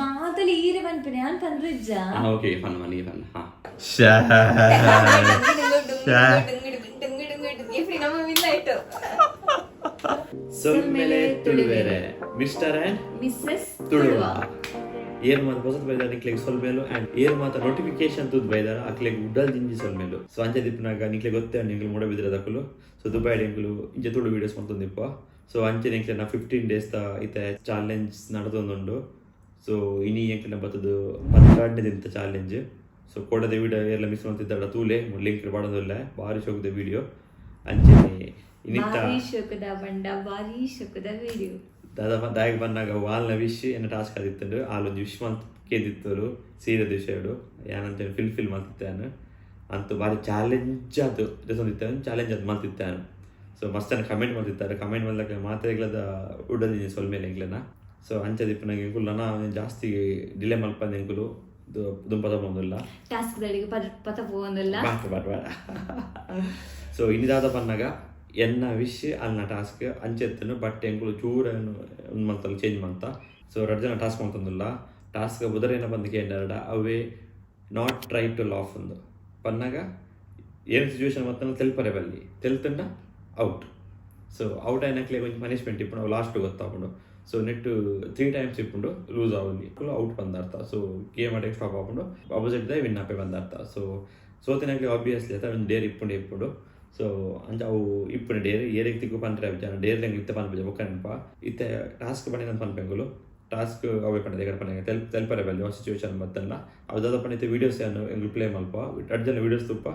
ಮಾತಲ್ಲಿ ಈರೆ ಪನ್ಪಿನ ಯಾನ್ ಪನ್ರಿಜ್ಜ. ಹಾ, ಓಕೆ, ಫನ್ ಮನಿ ಫನ್. ಹಾ. ನಮ್ಮ ವಿನ್ ಆಯ್ತು. ಸೊಲ್ಮೆಲೆ ತುಳುವೆರೆ, ಮಿಸ್ಟರ್ ಅಂಡ್ ಮಿಸ್ಸಸ್ ತುಳುವ. ಏರ್ ಮಾತ ಹೊಸತ್ ಬೈದಾರ ನಿಕ್ಲೆಗ್ ಸೊಲ್ಮೇಲು. ಅಂಡ್ ಏರ್ ಮಾತ ನೋಟಿಫಿಕೇಶನ್ ತೂದ್ ಬೈದಾರ ಅಕ್ಲೆಗ್ ಉಡಲ್ ದಿಂಜಿ ಸೊಲ್ಮೇಲು. ಸೊ ಅಂಚೆ ದಿಪ್ಪನಾಗ ನಿಕ್ಲೆ ಗೊತ್ತೇ ನಿಕ್ಲು ಮೂಡಬಿದ್ರದಕುಲು. ಸೊ ದುಬೈಡ್ ಎಂಕುಲು ಇಂಚ ತುಳು ವೀಡಿಯೋಸ್ ಮಂತೊಂದಿಪ್ಪ. ಸೊ ಅಂಚೆ ಎಂಕ್ಲೆನ 15 ಡೇಸ್ ಇತ್ತೆ ಚಾಲೆಂಜ್ ನಡತೊಂದುಂಡು. ಸೊ ಇನಿ ಎಂಕ್ಲೆನ ಬತ್ತದು 12ನೇ ದಿನದ ಚಾಲೆಂಜ್. ಸೊ ಕೊಡದ ವಿಡಿಯೋ ಏರ್ಲ ಮಿಸ್ ಮಂತಿದ್ದಾಡ ತೂಲೆ, ಲಿಂಕ್ ಪಾಡೊಂದುಲ್ಲೆ. ಬಾರಿ ಶೋಕುದ ವಿಡಿಯೋ. ಅಂಚೆನೆ ಇನಿತ್ತ ಬಾರಿ ಶೋಕದ ಬಂಡ, ಬಾರಿ ಶೋಕದ ವಿಡಿಯೋ. ದಾದ ದಾಯಗ್ ಬಂದಾಗ ವಾಲ್ನ ವಿಶ್ ಎನ್ನ ಟಾಸ್ಕ್ ಆದಿತ್ತುಂಡು. ಆಲೊಂಜಿ ವಿಶ್ ಮಂತ್ ಕೇದಿತ್ತರು ಸೀರೆ ವಿಷಯಡು ಯಾನಂತ ಫಿಲ್ ಫಿಲ್ ಮಲ್ತಿತ್ತಾನು ಅಂತೂ ಬಾರಿ ಚಾಲೆಂಜ್ ಅದು ದೆಸೊಂದಿತ್ತಾನು, ಚಾಲೆಂಜ್ ಅದು ಮಲ್ತಿತ್ತಾನು. ಸೊ ಮಸ್ತ್ ಕಮೆಂಟ್ ಮಲ್ತಿತ್ತಾರೆ. ಕಮೆಂಟ್ ಮಲ್ದಕ್ಕೆ ಮಾತೆಗ್ಲದ ಉಡಲ್ ಸೊಲ್ಮೇಲೆ ಎಂಕ್ಲೆನ. ಸೊ ಅಂಚದಿಪ್ಪುನಗ ಎಂಕುಲು ನನ ಜಾಸ್ತಿ ಡಿಲೇ ಮಲ್ಪಂದೆ ಎಂಕುಲು ದುಂಪದ ಪೋಂದುಲ್ಲ. ಟಾಸ್ಕ್ ದಡಿಗೆ ಪದ ಪೋವೊಂದಿಲ್ಲ. ಬಾಟ್ ಬಾಟ್ ಬಾಡ. ಸೊ ಇನ್ನಿದಾದ ಪನ್ನಗ ಎನ್ನ ವಿಶ್ ಅಲ್ನ ಟಾಸ್ಕ್ ಅಂಚೆತ್ತನು. ಬಟ್ ಎಂಕುಲು ಚೂರ ಉಂದು ಮಂತಲ್ಲ, ಚೇಂಜ್ ಮಂತ. ಸೊ ರಡ್ಡ್ ಜನ ಟಾಸ್ಕ್ ಮಂತೊಂದುಲ್ಲ. ಟಾಸ್ಕ್ ಬುದರೇನ ಬಂದು ಕೇಂಡಾರಡ ಅವೇ not try to laugh ಒಂದು ಪನ್ನಗ ಏನು ಸಿಚುವೇಶನ್ ಮತ್ತನ ತೆಲ್ಪರೆ ಬಲ್ಲಿ, ತೆಲ್ತಂಡ ಔಟ್. ಸೊ ಔಟ್ అయినట్లే కొంచెం ಪನಿಷ್ಮೆಂಟ್ ಇಪ್ಪುಂಡು, ಲಾಸ್ಟ್ ಗೊತ್ತಾಪುಂಡು. ಸೊ ನೆಟ್ ತ್ರೀ ಟೈಮ್ಸ್ ಇಪ್ಪುಂಡು, ಲೂಸ್ ಆವೊಲಿ ಔಟ್ ಬಂದಾರ್ಥ. ಸೊ ಗೇಮ್ ಆಟಕ್ಕೆ ಸ್ಟಾಪ್ ಆಪುಂಡು, ಆಪೋಸಿಟ್ ದ ವಿನ್ ಆಪೆ ಬಂದಾರ್ಥ. ಸೊ ಸೋತಿನಕ್ಲೆ ಆಬ್ವಿಯಸ್ಲಿ ಅತ ಒಂದು ಡೇರ್ ಇಪ್ಪುಂಡು ಇಪ್ಪುಂಡು. ಸೊ ಅಂಚ ಅವು ಇಪ್ಪುಂಡು ಡೇರ್ ಏರೆಗ್ ತಿಕ್ಕು ಪಂತ್ರೆ ಜನ ಡೇರ್ ಎಂಕ್ ಇತ್ತೆ ಪನ್ಪುಜ ಬೊಕ್ಕ ನೆನಪ. ಇತ್ತೆ ಟಾಸ್ಕ್ ಪಂಡಿನ ಪನ್ಪೆಂಗುಲು. ಟಾಸ್ಕ್ ಅವೇ ಪಂಡ ಎಗಡ ಪಂಡ ತೆಲ್ ತೆಲ್ಪರೆ ಬಲ್ಲಿ ಸಿಚುವೇಶನ್ ಬತ್ತಲ್ಲ ಅವು ದಾದ ಪಂಡ. ಇತ್ತೆ ವೀಡಿಯೋಸ್ ಏನು ಎಂಗ್ಲು ಪ್ಲೇ ಮಲ್ಪ. ರಡ್ಡ್ ಜನ ವೀಡಿಯೋಸ್ ತೂಪ.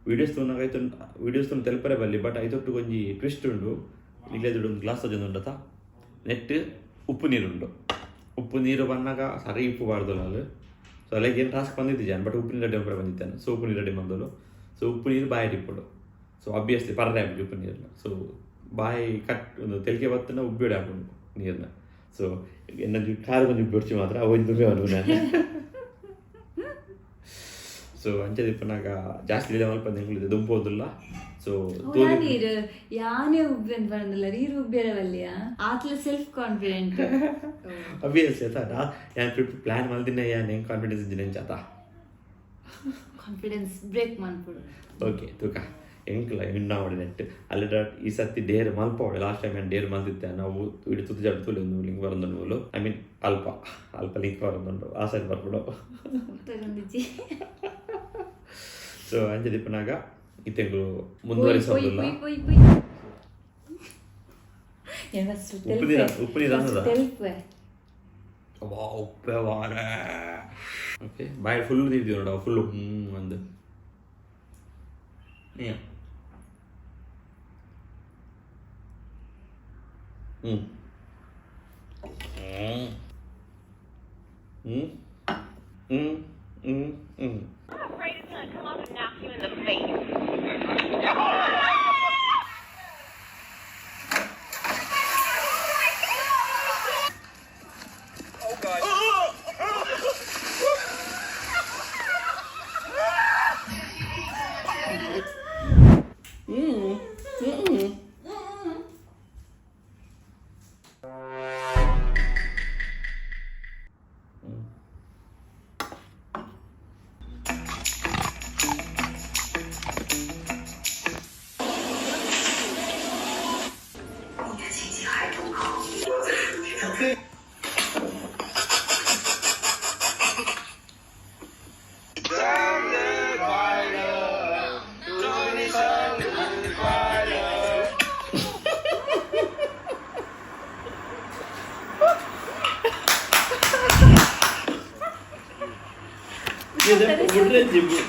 ವೀಡಿಯೋಸ್ ತೂನಗ ಐತು ವೀಡಿಯೋಸ್ ತೂನ ತೆಲ್ಪರೆ ಬಲ್ಲಿ. ಬಟ್ ಐತೊಟ್ಟು ಒಂಜಿ ಟ್ವಿಸ್ಟ್ ಉಂಡು. ಇಲ್ಲೇ ಒಂದು ಗ್ಲಾಸ್ ಉಂಡತ, ನೆಟ್ ಉಪ್ಪು ನೀರು ಉಂಡು. ಉಪ್ಪು ನೀರು ಬಂದಾಗ ಸರಿ ಉಪ್ಪು ಬಾರ್ದಲ್ಲ ಅದು. ಸೊ ಲೈಕ್ ಏನು ಟಾಸ್ಕ್ ಬಂದಿದ್ದೆ, ಬಟ್ ಉಪ್ಪು ನೀರು ರೆಡಿ ಬಂದಿದ್ದಾನೆ. ಸೊ ಉಪ್ಪು ನೀರು ರೆಡಿ ಬಂದಳು. ಸೊ ಉಪ್ಪು ನೀರು ಬಾಯಿ ಇಪ್ಪುಡು. ಸೊ ಆಬ್ವಿಯಸ್ಲಿ ಪರ್ರೆ ಆಪುಜಿ ಉಪ್ಪು ನೀರನ್ನ. ಸೊ ಬಾಯಿ ಕಟ್ ಒಂದು ತೆಲಿಕೆ ಬತ್ತನ ಉಬ್ಬಿಡೆ ಹಾಕೊಂಡು ನೀರನ್ನ. ಸೊ ಎನ್ನ ಕಾರು ಕೊಂಚ ಉಬ್ಬಿಡ್ಚಿ ಮಾತ್ರ ಅವು ದುಂಬೆ ನಾನು. ಸೊ ಅಂಚೆ ದಿಪ್ಪನಾಗ ಜಾಸ್ತಿ ಡಿಲೇ ಮಲ್ಪ ಎಂಕುಲು ದುಂಪೋದಿಲ್ಲ. ಸೊ ನೀರು ಯಾನೇ ಉಬ್ಬೆ ಅಂತ ಪಂಡಲ್ಲ, ನೀರು ಉಬ್ಬೇರ ವಲ್ಲಿಯ ಆತ್ಲ ಸೆಲ್ಫ್ ಕಾನ್ಫಿಡೆಂಟ್. ಅಬ್ವಿಯಸ್ಲಿ ಅತ್ತ, ಯಾನ್ ಪ್ಲಾನ್ ಮಲ್ದಿನ ಯಾನ್ ಹೆಂಗ್ ಕಾನ್ಫಿಡೆನ್ಸ್ ಇದ್ದೀನಿ ಅಂಚಾತ. ಕಾನ್ಫಿಡೆನ್ಸ್ ಬ್ರೇಕ್ ಮನ್ಪುಡು. ಓಕೆ, ತೂಕ ಎಂಕ್ಲ ಇನ್ನಾವಡೆ ನೆಟ್ ಅಲ್ಲಿಡ ಈ ಸತಿ ಡೇರ್ ಮಲ್ಪವಡೆ. ಲಾಸ್ಟ್ ಟೈಮ್ ನಾನು ಡೇರ್ ಮಲ್ತಿದ್ದೆ. ನಾವು ಇಡೀ ತುತ್ತು ಜಾಡು ತೂಲೆ ಒಂದು ಲಿಂಕ್ ಬರೋದು. I mean ಅಲ್ಪ ಅಲ್ಪ ಲಿಂಕ್ ಬರೋದುಂಡು, ಆ ಸೈಡ್ ಬರ್ಬಿಡು. ತಗೊಂಡಿಜ್ಜಿ. ಸೊ ಅಂಚೆ ದಿಪ್ಪನಾಗ ಇತ್ತೆಂಗ್ಲು ಮುಂದುವರಿಸೋದಿಲ್ಲ. ಪೊಯ್ ಪೊಯ್ ಪೊಯ್. ಉಪ್ಪು ನೀರು, ಉಪ್ಪು ನೀರು ಅನ್ನದ? ತೆಲ್ಪೆ. ವಾ, ಉಪ್ಪೆ ವಾರೆ. ಓಕೆ, ಬಾಯ್ ಫುಲ್ ನೀರು ನೋಡ, ಫುಲ್ ಹ್ಞೂ ಅಂದು ನೀ ಹ್ಞೂ ಹ್ಞೂ ಹ್ಞೂ ಹ್ಞೂ ಹ್ಞೂ. Afraid it's gonna come up and knock you in the face.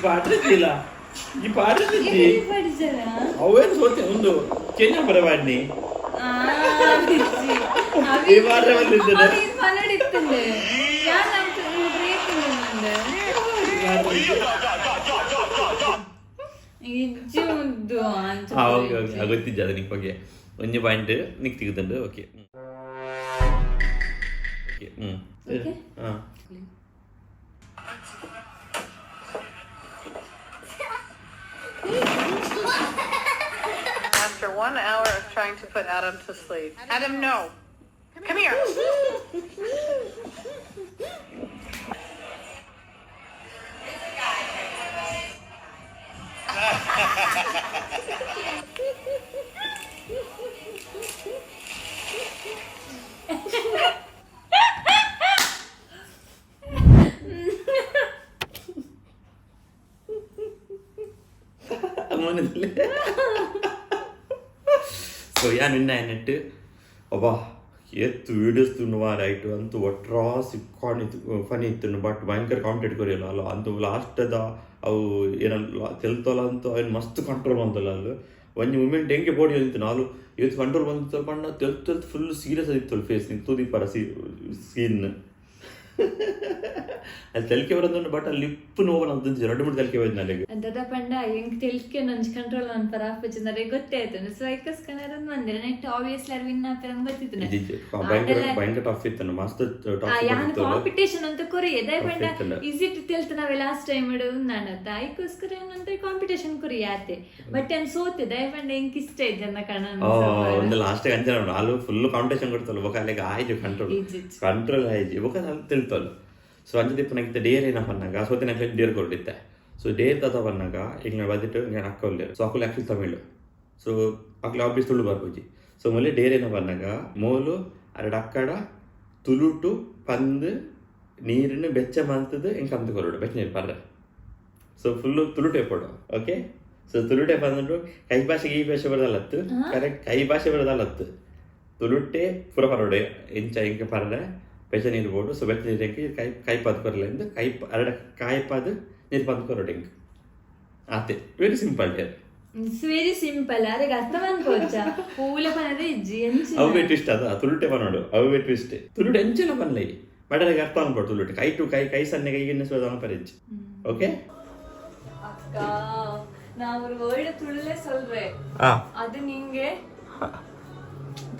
ಪಾಡ್ರಜಿಲ್ಲ ಈ ಪಾಡ್ರಜಿ. പഠിച്ചതാ. ಅವೇನು ಸೋತೆ ಒಂದು ಚೇಂಜ್ ಬರವಾಡ್ನಿ. ಈ ಪಾಡ್ರೆ ಬಂದಿದ್ದೇನೆ. പലടിത്തുണ്ട് ഞാൻ നമുക്ക് ബ്രേക്ക് ಇಜ್ಜು ಮುದ್ದು. ಹಾ, ಓಕೆ ಓಕೆ, ಗೊತ್ತಿದ್ದೆ ಅದು ನಿಕ್ ಬಗ್ಗೆ. ಒಂಜಿ ಪಾಯಿಂಟ್ ನಿಕ್ ತಿಗುತ್ತುಂಡು. ಓಕೆ ಓಕೆ ಹ್ಞೂ. Okay? ಹಾಂ. After one hour of trying to put Adam to sleep. Adam, no. Come here. ಸೊ ಯಾನ್ ಇನ್ನ ನೆಟ್ ಅಬ್ಬಾ ಏತ್ ವೀಡಿಯೋಸ್ ತೂಂಡು ಮಾರ್ರೆ ಐಟ್ ಅಂತೂ ಒಟ್ರಾಸಿ ಇತ್ತು, ಫನಿ ಇತ್ತು. ಬಟ್ ಭಯಂಕರ ಕಾಂಟೆಂಟ್ ಕೊರಿಯಲ್ಲ ಅಲ್ಲ ಅಂತೂ ಲಾಸ್ಟದ ಅವು ಏನ ತೆಲ್ತೋಲ ಅಂತೂ ಅವೇನು ಮಸ್ತ್ ಕಂಟ್ರೋಲ್ ಬಂತಲ್ಲ. ಅಲ್ಲಿ ಒಂಜಿ ಮೂಮೆಂಟ್ ಹೆಂಗೆ ಬೋಡಿ ಬಂದಿತ್ತು ನಾಲು ಇವತ್ತು ಕಂಟ್ರೋಲ್ ಬಂದಿತ್ತು ಪಂಡ ತೆಲ್ತು ತೆಲ್ತು ಫುಲ್ ಸೀರಿಯಸ್ ಆಗಿತ್ತು ಫೇಸ್. ತೂದಿಪ್ಪರ ಸೀನ್ ಅಲ್ಲಿ ತೆಲಿಕೆ ಬರೋದು. ಬಟ್ ಅಲ್ಲಿ ಲಿಪ್ ನೋವು ಅಂತ ಎರಡು ಮೂರು ತೆಲಿಕೆ ಬಂದ ಅಲ್ಲಿಗೆ. ದದ ಪಂಡ ಎಂಕ್ ತೆಲ್ಕೆ ನಂಜ್ ಕಂಟ್ರೋಲ್ ಮನ್ಪರ ಆಪುಜಿ ಗೊತ್ತೇ ಆಯ್ತು. ಸೊ ಐಕೋಸ್ಕರ ಬಂದಿರ ನೆಟ್ ಆಬ್ವಿಯಸ್ಲಿ ಅರ್ ವಿನ್ ಆಪೆರ್ ಗೊತ್ತಿತ್ತು. ಭಯಂಕರ ಭಯಂಕರ ಟಫ್ ಇತ್ತು, ಮಸ್ತ್ ಟಫ್. ಯಾನ್ ಕಾಂಪಿಟೇಷನ್ ಅಂತ ಕೊರಿ ಎದೇ ಪಂಡ ಇತ್ತಲ್ಲ. Is it ತೆಲ್ತ ನಾವೇ ಲಾಸ್ಟ್ ಟೈಮ್ ನಾನತ್ತ ಐಕೋಸ್ಕರ ಏನಂತ ಕಾಂಪಿಟೇಷನ್ ಕೊರಿ ಯಾತೆ. ಬಟ್ ಏನ್ ಸೋತೆ ದಯಪಂಡ ಎಂಕ್ ಇಷ್ಟ ಇದ್ದೆ ಕಣ. ಒಂದು ಲಾಸ್ಟ್ ಅಂಚನೆ ಉಂಡು. ಅಲ್ಲಿ ಫುಲ್ ಕಾಂಪಿಟೇಷನ್ ಕೊಡ್ತಲ್ಲ ಬೊಕ ಅಲ್ಲಿಗೆ ಆಯ್ತು ಕಂಟ್ರೋಲ್. ಇಜ್ಜಿ. ಕಂಟ್ರೋಲ್ ಆಯ್ತು ಬೊಕ ಅಲ್ಲಿ ತಿಳ್ತಲ್ಲ. ಸೊ ಅಂಚ ದಿಪ್ಪನಗಿತ್ತ ಡೇರ್ ಏನ ಪನ್ನಾಗ ಸೋತಿನ ಡೇರ್ ಕೊಟ್ಟಿತ್ತೆ. ಸೊ ಡೇರ್ ತಾತ ಪನ್ನಾಗ ಈಗ ಬಂದಿಟ್ಟು ಹಿಂಗೆ ಅಕ್ಕ ಉಲ್ಲೇರು. ಸೊ ಅಕುಲು ಆಕ್ಚುಲಿ ತಮಿಳು, ಸೊ ಅಕ್ಲು ಆಬ್ವಿಯಸ್ ತುಳು ಬರ್ಪುಜಿ. ಸೊ ಮೊಲೆ ಡೇರ್ ಏನ ಪನ್ನಾಗ ಮೋಲು ಅರಡ ಅಕ್ಕಡ ತುಳುಟು ಪಂದ್ ನೀರನ್ನು ಬೆಚ್ಚ ಮಂತದ್ದು ಹಿಂಗೆ ಕಂದು ಕೊರಡು ಬೆಚ್ಚ ನೀರು ಪರ್ರೆ. ಸೊ ಫುಲ್ ತುಳುಟೆ ಪೋಡು. ಓಕೆ, ಸೊ ತುಳುಟೆ ಬಂದು ಕೈ ಭಾಷೆಗೆ ಈ ಭಾಷೆ ಬರೋದಲ್ಲತ್ತು. ಕರೆಕ್ಟ್, ಕೈ ಭಾಷೆ ಬರೋದಲ್ಲತ್ತು, ತುಳುಟೆ ಪೂರ ಪರೋಡೆ ಎಂಚ ಇಂಕ ಪರ್ರೆ ಬೆಚ್ಚ ನೀರು ಬೋಡು. ಸೊ ಬೆಚ್ಚ ನೀರು ಎಂಕ್ ಕೈ ಕೈಪಾದ್ ಕೊರಲೆ ಎಂದು ಕೈ ಅರಡ ಕಾಯ್ಪಾದ್ ನೀರು ಪಂದ್ ಕೊರಡು ಎಂಕ್ ಆತೆ. Very simple dare. It's very simple. ಅರೆಗೆ ಅರ್ಥ ಮನ್ಪೊಚ್ಚ ಪೂಲ ಪನದ ಇಜ್ಜಿ ಎಂಚಿನ. ಅವೇ ಟ್ವಿಸ್ಟ್ ಅದ ತುಳುಟೆ ಪನೋಡು. ಅವೇ ಟ್ವಿಸ್ಟ್ ತುಳುಟೆ ಎಂಚಲ ಪನ್ಲೈ ಬಟ್ ಅದಕ್ಕೆ ಅರ್ಥ ಅನ್ಬೋದು. ತುಳುಟೆ ಕೈ ಟು ಕೈ ಕೈ ಸನ್ನೆ ಕೈಗೆ ಸೋದಾನ ಪರೆಂಚ್. ಓಕೆ. அக்கா, நான் ஒரு வேர்டு துள்ளே சொல்றேன். அது நீங்க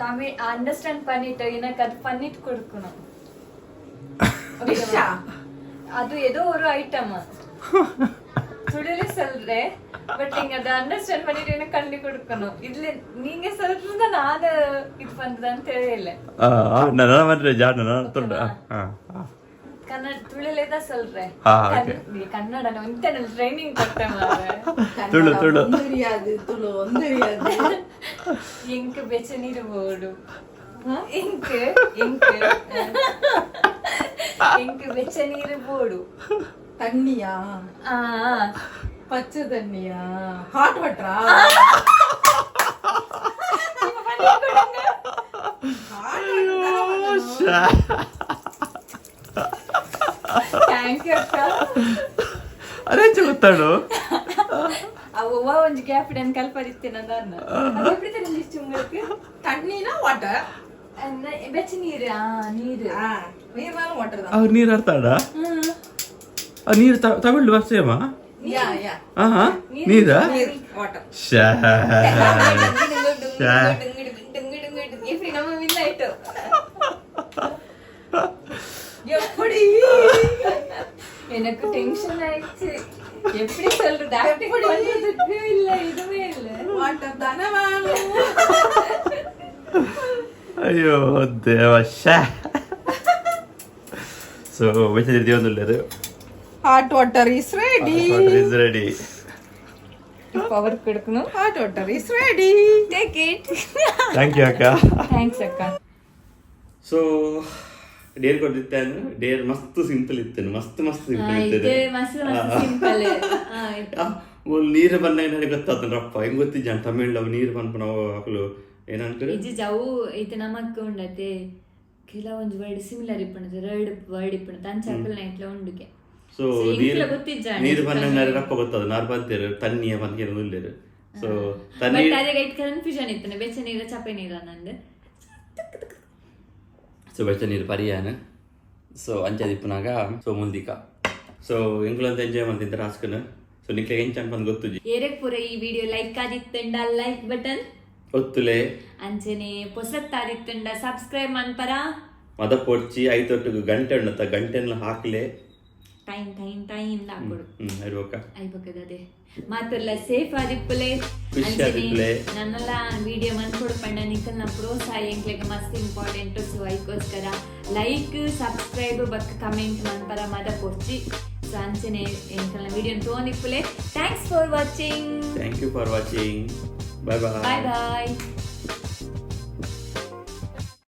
தமிழ் அண்டர்ஸ்டாண்ட் பண்ணிட்டு எனக்கு அது பண்ணிட்டு கொடுக்கணும். ஓகேவா? அது ஏதோ ஒரு ஐட்டம் துள்ளே சொல்றேன். பட் நீங்க அதை அண்டர்ஸ்டாண்ட் பண்ணிட்டு எனக்கு கண்ணி கொடுக்கணும். இதுல நீங்க சொல்றதா நான் இது பண்றதான்னு தெரியல. ನನ್ನ ಮಾತ್ರ ಜಾಡ ತೊಂಡ. ಕನ್ನಡ ತುಳುಲೇ தான் சொல்றேன். ಹಾ, okay. Kannada ಒಂತೆ ಟ್ರೈನಿಂಗ್ ಕೊಟ್ಟೆ ಮಾರ್ರೆ. ತುಳು ತುಳು. தெரியாது, துளு தெரியாது. ಎಂಕ್ ಬೆಚ್ಚ ನೀರು ಬೋಡು. ಎಂಕ್ ಎಂಕ್ ಎಂಕ್ ಬೆಚ್ಚ ನೀರು ಬೋಡು. தண்ணியா? ಆ. பச்சை தண்ணியா? ஹாட் வாட்டரா? Thank you ಅಕ್ಕ. ಅರೆ ಗೊತ್ತಾಡು. ಅವ್ ಒಂಜಿ ಗ್ಯಾಪ್ ಇಡನ್ ಕಲ್ಪರಿತ್ತೇನ ಅದು எப்படி தெரிஞ்சிச்சு உங்களுக்கு? தண்ணினா வாட்டர். ಬೆಚ್ಚ ನೀರು, ಆ ನೀರು. நீர்னாலும் வாட்டர் தான். ಅವ್ರು ನೀರು ಆಡ್ತಾಡ. ನೀರು ತಮಿಳ್ ಸೇಮ. யா யா. ಹಾ, ನೀರಾ. நீர் வாட்டர். ಶ್ಯಾ. எப்படி நம்ம வின் ஆயிட்டோம். எப்படி? எனக்கு டென்ஷன் ஆயிடுச்சு. எப்படி சொல்றது, ஆக்டிங் பண்றதுக்கு இல்ல, இதுவே இல்ல. வாட்டர் தானே வேணும். ಅಯ್ಯೋ ದೇವ ಶ್ಯಾ. ಸೊ ಬೆಚ್ಚ ನೀರು ದೇವೊಂದುಲ್ಲೆರ್. Hot water is ready. Is ready. Power கொடுக்கணும். Hot water is ready. Take it. Thank you ಅಕ್ಕ. Thanks ಅಕ್ಕ. ಸೊ ಡೇರ್ ಕೊಟ್ಟಿತ್ತೆ ಅಂದ್ರೆ ಡೇರ್ ಮಸ್ತ್ ಸಿಂಪಲ್ ಇತ್ತು, ಮಸ್ತ್ ಮಸ್ತ್ ಸಿಂಪಲ್ ಇತ್ತು. ಇದು ಮಸ್ತ್ ಮಸ್ತ್ ಸಿಂಪಲ್. ಒಂದು ನೀರು ಬಂದಾಗ ನನಗೆ ಗೊತ್ತಾತನ್ರಪ್ಪ ಹೆಂಗ್ ಗೊತ್ತಿಜ್ಜಾನ್ ತಮಿಳ್ ಅವು ನೀರು ಪನ್ಪುನ ಅಕುಲು ಏನಂತಾರೆ. ಇಜ್ಜಿ ಅವು ಇತ್ತೆ ನಮಕ್ ಉಂಡತೆ ಕೆಲವೊಂಜಿ ವರ್ಡ್ ಸಿಮಿಲರ್ ಇಪ್ಪುಂಡು, ಎರಡು ವರ್ಡ್ ಇಪ್ಪುಂಡು ಅಂಚ ಅಕಲ್ನ ಇಟ್ಲ ಉಂಡುಗೆ. ಸೊ So, ನೀರು ಎಂಕ್ಲ ಗೊತ್ತಿಜ್ಜಾಂಡ್. ನೀರು ಬಂದಾಗ ರಪ್ಪ ಗೊತ್ತದ ನಾರ್ ಬಂತೇರು ತನ್ನಿಯ ಬಂದ್ಕೇನು ಉಲ್ಲೇರು. ಸೊ ತನ್ನಿ ಬಟ್ ಅದೇ ಐಟ್ ಕನ್ಫ್ಯೂಷನ್ ಇತ್ತು, ಬೆಚ್ಚ ನೀರ ಚಪೆ ನೀರ ನಂದು. ಸೊ ಬೆಚ್ಚ ನೀರು ಪರಿಯಾನ. ಸೊ ಅಂಚ ದಿಪ್ಪುನಾಗ ಸೊ ಮುಲ್ದಿಕ. ಸೊ ಎಂಕುಲಂತ ಎಂಜಾಯ್ ಮಂತಿಂತ ಟಾಸ್ಕ್ನ. ಸೊ ನಿಕ್ಲೆ ಎಂಚ ಅನ್ಪಂದ್ ಗೊತ್ತುಜಿ. ಏರೆಗ್ ಪೂರ ಈ ವಿಡಿಯೋ ಲೈಕ್ ಆದಿತ್ತಂಡ ಲೈಕ್ ಬಟನ್ ಒತ್ತುಲೆ. ಅಂಚನೆ ಪೊಸತ್ತಾದಿತ್ತಂಡ ಸಬ್ಸ್ಕ್ರೈಬ್ ಮನ್ಪರ ಮದ ಪೊಡ್ಚಿ ಐತೊಟ್ಟಿಗೆ ಗಂಟೆ ಉಂಡತ್ತ ಗಂಟೆನ ಹಾಕ್ಲೆ. ಟೈಮ್ ಟೈಮ್ ಟೈಮ್ ಹಾಕೊಡು. ಹ್ಮ್ ಇರ್ಬೇಕ. ಐಬಕದ ಅದೇ ಮಾತೆಲ್ಲ ಸೇಫ್ ಆದಿಪ್ಪುಲೆ. ಖುಷಿ ಆದಿಪ್ಪುಲೆ. ನನ್ನೆಲ್ಲ ವಿಡಿಯೋ ಮನ್ಕೊಡು ಪಂಡ ನಿಕಲ್ನ ಪ್ರೋತ್ಸಾಹ ಎಂಕ್ಲೆಗ್ ಮಸ್ತ್ ಇಂಪಾರ್ಟೆಂಟ್. ಸೊ ಐಕೋಸ್ಕರ ಲೈಕ್ ಸಬ್ಸ್ಕ್ರೈಬ್ ಬಕ್ ಕಮೆಂಟ್ ಮನ್ಪರ ಮದ ಪೊರ್ಚಿ. ಸೊ ಅಂಚನೆ ಎಂಕಲ್ನ video ತೋನಿಪ್ಪುಲೆ. Thanks for watching. Thank you for watching. Bye bye. Bye bye.